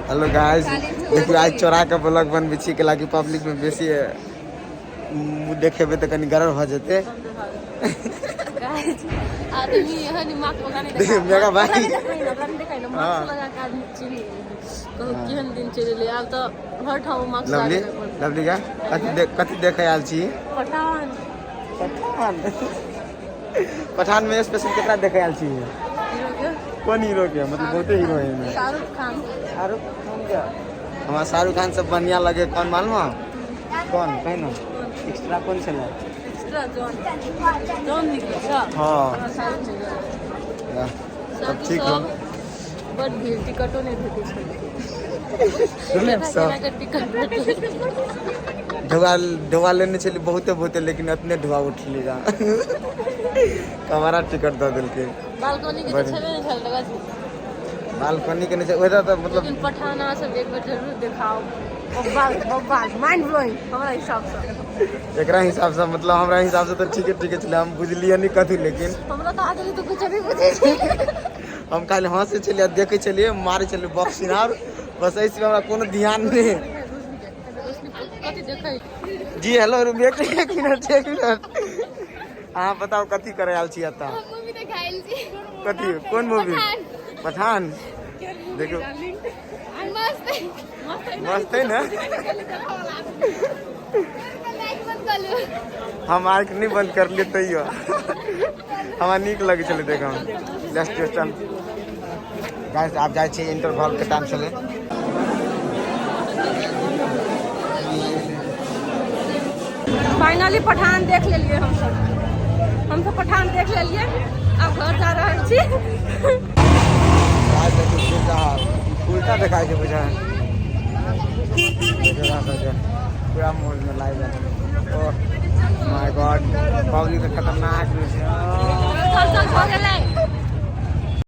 Hello guys, देखियौ आइ चोरा के ब्लॉग बनबै छी, कैलाकि पब्लिक में बेसी मुँह देखेबै तऽ कनि गड़बड़ भऽ जेतै। आदमी एहन मास्क लगा नहीं देखा। मेगा भाई। ओकरा नहीं देखाइ ना, मास्क लगा के आदमी चिन्ह कहू केहन दिन चलि एलै। आब तऽ हर ठाम मास्क। लवली, लवली का कथी देख, कथी देखै आयल छी? पठान। पठान, पठान में स्पेशल केकरा देखै आयल छी? हीरो के। कोन हीरो के? मतलब बहुते हीरो है एहिमे। शाहरुख खान। शाहरुख खान के। हमरा शाहरुख खान सब बढ़िया लगे कौन मालूम है? कौन कही ना, एक्स्ट्रा कोन छलै? एक्स्ट्रा जॉन, जॉन निकलै छ। हाँ। हमरा शाहरुख निक लगै। तब ठीक हो। बड भीड़, टिकटो नहि भेटै छै। सब केना के टिकट भेटलै? ढुआ ढुआ लेने छली बहुते बहुते, लेकिन अपने ढुआ उठली जा कमरा टिकट दऽ देलकै। बालकनी के तऽ छेबे नहि छल जगह। बालकनी के नीचे ओतऽ तऽ मतलब। लेकिन पठान अहाँ सब एक बेर जरूर देखाओ। बब्बाल बब्बाल, माइंड ब्लोइंग हमरा हिसाबसँ। एकरा हिसाबसँ, मतलब हमरा हिसाबसँ तऽ ठीके ठीके छलै। हम बुझलियै नहि कथी, लेकिन हमरा तऽ आदमी तऽ कुछ नहीं बुझै छै। हम खाली हँसै छलियै आ देखै छलियै, मारै छलियै बॉक्सिंग आर बस। एहिसँ हमरा कोनो ध्यान नहि। कथी देखै? जी हेलो, रुक, एक एक मिनट, एक मिनट। अहाँ बताउ, कथी करे आयल छी एतऽ? मूवी देखायल छी। कथी, कोन मूवी? पठान। देखो। मस्त। मस्त है ना? लाइट बंद कर लू। हम आँखि नहि बंद करलियै तैयो हमरा नीक लगै छलै देखऽमे। लास्ट क्वेश्चन गाइस, आब जाइ छी, इंटरवल के टाइम छलै। फाइनली पठान देख लेलियै हमसब। हमसब पठान देख लेलियै, आब घर जा रहल छी। गाइस, देखियौ, उल्टा उल्टा देखाइ छै बुझाइ। पूरा मॉल में लाइव है। ओह my God, public तऽ खतरनाक होइ छै। चल चल, भऽ गेलै।